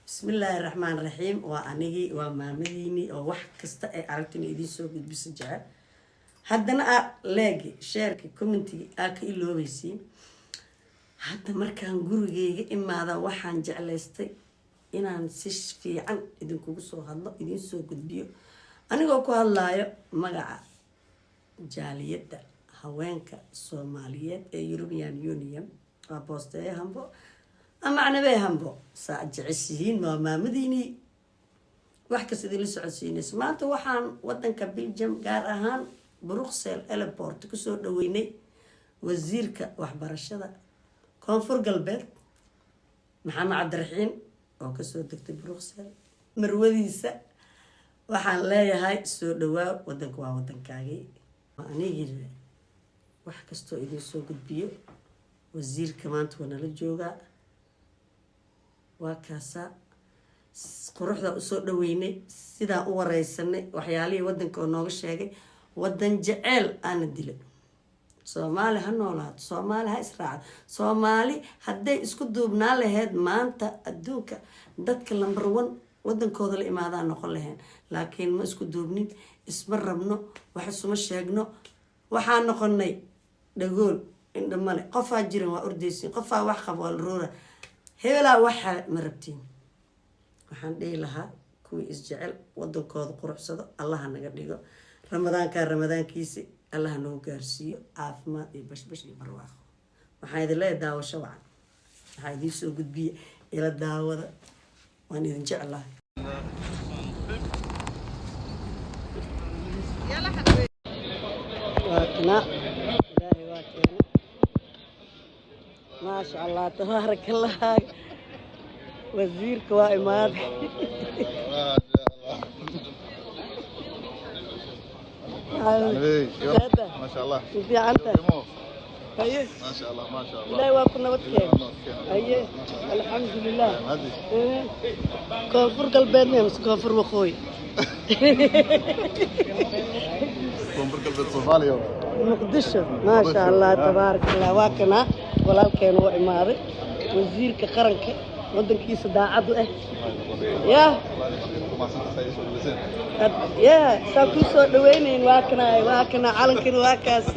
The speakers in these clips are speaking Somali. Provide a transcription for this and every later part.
Bismillaahi raxmaan raxiim. Waa anigii, waa maamadiinii oo wax kasta ay aragto inay idiin soo gudbiso jecel. Haddana aa like-gi, share-ki, comment-igi aa ka iloobaysiin. Hadda markaan gurigeyga imaada, waxaan jeclaystay inaan si fiican idinkugu soo hadlo, idiin soo gudbiyo, anigoo ku hadlaayo magaca jaaliyadda haweenka Soomaaliyeed ee European Union. Waa Boosteeye Hambo ama Canabee Hambo, saa jeceshihiin. Waa maamadiinii wax kasta idinla socodsiinayso. Maanta waxaan wadanka Belgium, gaar ahaan Bruxelles airport, kusoo dhaweynay wasiirka waxbarashada Koonfur Galbeed, Maxamed Cabdiraxiin, oo kasoo degtay Bruxelles marwadiisa. Waxaan leeyahay, soo dhawaa, wadanka waa wadankaagii. Anigii wax kastoo idin soo gudbiyo. Wasiirka maanta waa nala joogaa, waa kaasaa quruxda usoo dhaweynay, sidaan u wareysanay, waxyaalihii wadanka oo nooga sheegay. Wadan jeceel aana dilay. Soomaali ha noolaato, Soomaali ha israacdo. Soomaali hadday isku duubnaan laheyd, maanta adduunka dadka number one wadankooda la imaadaan noqon lahayn. Laakiin ma isku duubnin, isma rabno, wax isuma sheegno. Waxaan noqonay dhagool indha male. Qofaa jiran waa ordaysiin, qofaa wax qaba waa la roora, hebelaa waxa ma rabtiin. Waxaan dhihi lahaa, kuwii isjecel, wadankooda quruxsado Allaha naga dhigo. Ramadaankaa ramadaankiisi Allaha nagu gaarsiiyo caafimaad iyo bashbash iyo barwaaqo. Waxaan idin leeyahay daawasho wacan. Waxaa idiin soo gudbiya, ila daawada. Waan idin jeclahay. Waa kana, Ilaahay waa keenay. Maasha Allah, tabaaraka Allah, wasiirka waa imaaday. ما شاء الله. ما شاء الله. Fiicanta? Haye. ما شاء الله، ما شاء الله. Ilaahay waa ku nabad keenay. Haye, alxamdulilah. هذه Koonfur Galbeed mise Koonfur Waqooyi? Koonfur Galbeed Soomaaliya. Muqdisho. Maasha Allah, tabaaraka Allah. Waa kana walaalkeen, waa imaaday wasiirka qaranka, wadankiisa daacadu ah ya. Ya saa kuu soo dhaweynayn. Waa kana, waa kana calankina, waa kaas.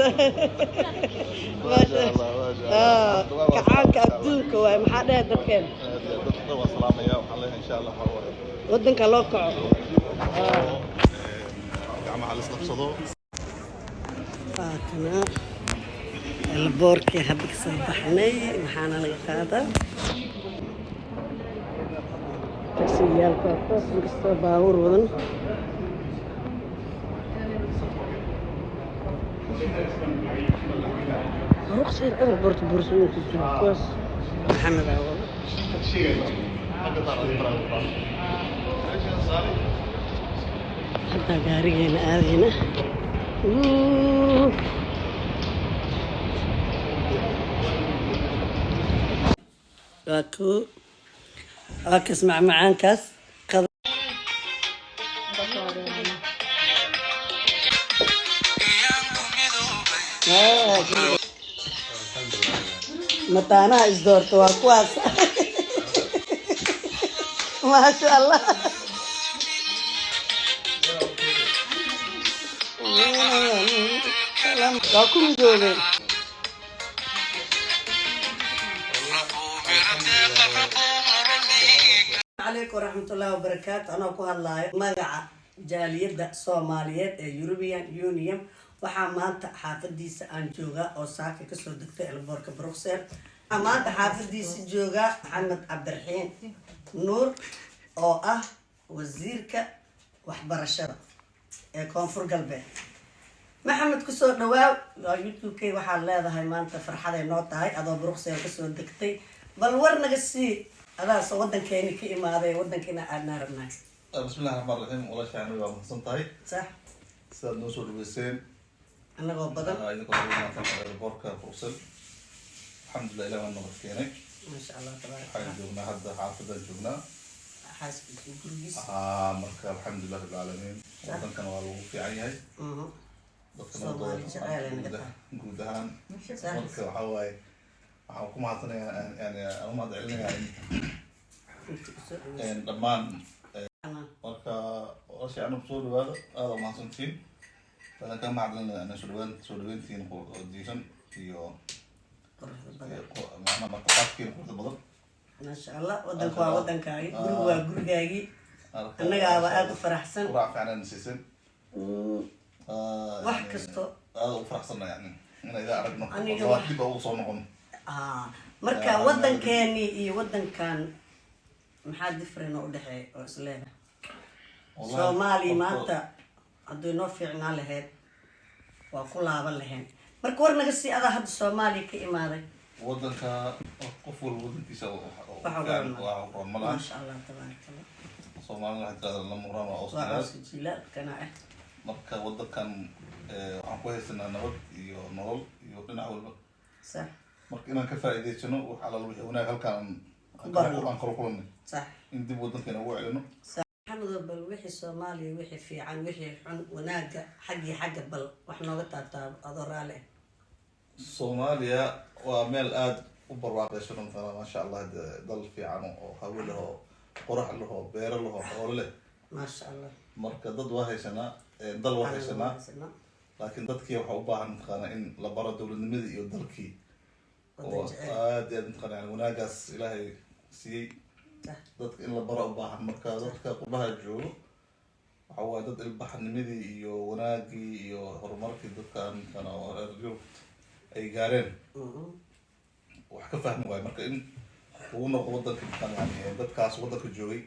ما شاء الله، ما شاء الله. Kacaanka adduunka waay. Maxaa dhehe dadkeen? Dadka waa salaamaya. Waxaan leeyahay, insha Allah, waxaa waaye wadanka loo kaco. Gacmaha la isqabsado. Waa kana airport-kii hadda kasoo baxnay. Maxaana laga qaadaa? Taksiyaalka waa kuwaas, inkastoo baabuur wadan. Bruxelles airport, boorsooyinka jooga kuwaas. Maxamed aa wado. Hadda gaarigeena aadayna. Wuu. Waa koo, waa kas macmacaankaas. Mataanaha isdoorta waa kuwaas. Maasha Allah, waa ku midoobeen. Calaykum waraxmatullaahi wabarakaatu. Anoo ku hadlaayo magaca jaaliyadda Soomaaliyeed ee European Union, waxaa maanta xaafadiisa aan joogaa oo saaka kasoo degtay airport-ka Bruxelles. Waxaa maanta xaafadiisa joogaa Maxamed Cabdiraxiin Nuur, oo ah wasiirka waxbarashada ee Koonfur Galbeed. Maxamed, kusoo dhawaaw waa YouTube-k. Waxaad leedahay, maanta farxaday noo tahay adoo Bruxelles kasoo degtay. Bal war naga sii, adaasoo wadankeeni ka imaaday, wadankiina aadnaa rabnaay. بسم الله الرحمن الرحيم. Walaasha aniga waa mahadsan tahay sidaad noo soo dhaweyseen. Anagoo badan. Idinkoo ugu mahadsan airport-ka Bruxelles. Alxamdulilah, Ilah waa nabad keenay. Maasha Allah, tabaaraka. Waxaan joognaa hadda xaafadaan joognaa. Xaaskiisa, gurigiisa. Marka alxamdulilah rabbil caalamiin, wadankan waa lagu fiican yahay. Dadka Soomaali jecel ay naga tahay. Guud ahaan marka waxaa waaye, waxaan ku mahadsanayaa, yani aan u mahad celinayaa in Inta kusoo dhaweysa. Dhammaan marka walaashay Canab, soo dhawaado, aada umahadsantiin. Waxaan ka mahadcelinayaa soo dhawaan, soo dhaweyntiin diiran iyo Quruxda badan. Iyo macnaha martiqaadkiina quruxda badan. Maasha Allah, wadanku waa wadankaagi, gurigu waa gurigaagii. Marka, Annagaaba aada u faraxsan. Quraac fiican aadna siisan. Wax kasto. Aada ugu faraxsanna yani inaan idaa aragno. Aniga oo dib ugu soo noqono. Marka wadankeeni iyo wadankan maxaa different oo udhexeeya oo isleedahay? Wallahi, Soomaaliya maanta hadday noo fiicnaan lahayd waa ku laaban lahayn. Marka war naga sii, adaa hadda Soomaaliya ka imaaday. Wadanka qof walba wadankiisa Waxa fiican ugu waa roon ma laha. Maasha Allah, tabaaraka Allah. Soomaalida waxay tirahdaa lama huraan waa Waa cawska cawska jiilaalkana ah. Marka wadankan waxaan ku haysanaa nabad iyo nolol iyo dhinac walba. Marka inaan ka faa'iidaysano wax alal wixii wanaag halkaan Ku barano. aan kala kulanay in dib wadankeena ugu celino. Maxamedo, bal wixii Soomaaliya, wixii fiican, wixii xun, wanaaga xaggii xagga, bal wax nooga taabtaabo adoo raali ah. Soomaaliya waa meel aada u barwaaqaysan matala, maasha Allah, dee dal fiican oo hawo leh oo qorax leh oo beero leh oo xoolo leh. Maasha Allah. Marka dad waa haysanaa, dal waa haysanaa, laakiin dadkii waxaa u baahan mataqaana in la baro dowladnimadii iyo dalkii oo Wadan jecel. Aad iyo aad mataqaana yani wanaagaas Ilaahay siiyey dadka in la baro u baahan. Marka dadka qurbaha joogo waxa waaye dad ilbaxnimadii iyo wanaagii iyo horumarkii dadkan mataqaana oo reer Yurub ay gaareen wax ka fahmi waayo. Marka in lagu noqdo wadanka mataqaana yani dadkaas wadanka joogay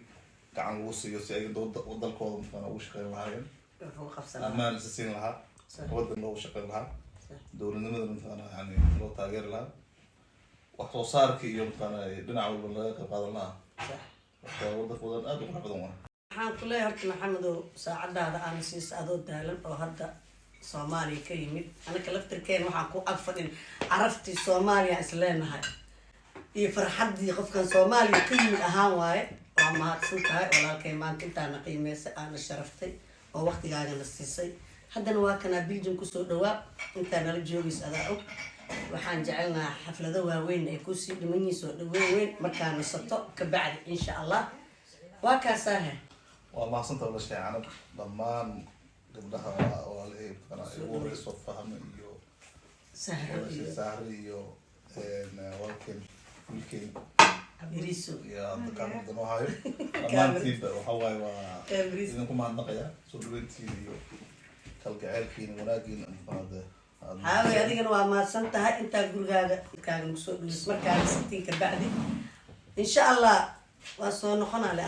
gacan lagu siiyo si ay dalkooda mataqaana ugu shaqeyn lahaayeen. Wuxuu qabsan lahaa. Ammaan isa siin lahaa, wadan loogu shaqeyn lahaa, dowladnimada mataqaana yani loo taageeri lahaa, wax soo saarka iyo mataqaana dhinac walba laga qayb qaadan lahaa. Marka wadanka wadan aada u qurux badan waa. Waxaan ku leeyahay horta Maxamedow, saacadaada aana siisa adoo daalan oo hadda Soomaaliya ka yimid, anaka laftirkeen waxaan ku ag fadhin caraftii Soomaaliya isleenahay iyo farxaddii qofkan Soomaaliya ka yimid ahaan waaye. Waa mahadsan tahay walaalkay, maanta intaana qiimeysay, aana sharaftay oo waqtigaagana siisay. Haddana waa kanaa Belgium kusoo dhawaa, intaa nala joogaysa adaa og. Waxaan jecelnahaa xaflado waaweyn ay kusii dhiman yihiin, soo dhaweyn weyn markaa nasato kabacdi insha Allah. Waa kaasaahe. Waa mahadsanta walaashay Canab, dhammaan gabdhaha walaalahey mataqaana ay ugu horeyso Fahme iyo Sahro. Walaashay Iyo Sahri iyo walaalkeen, wiilkeen Iriso. Iyo hadda kaamirada noo hayo. Dhammaantiinba waxa waaye waa Kaamiriso. idinku mahadnaqaya soo dhaweyntiina iyo kalgaceylkiina, wanaagiina mataqaana Xaawey, adigana waa mahadsan tahay intaa gurigaaga kaaga nagu soo dhaweys. Markaa nasatiin kabacdi insha Allah waa soo noqonaa le.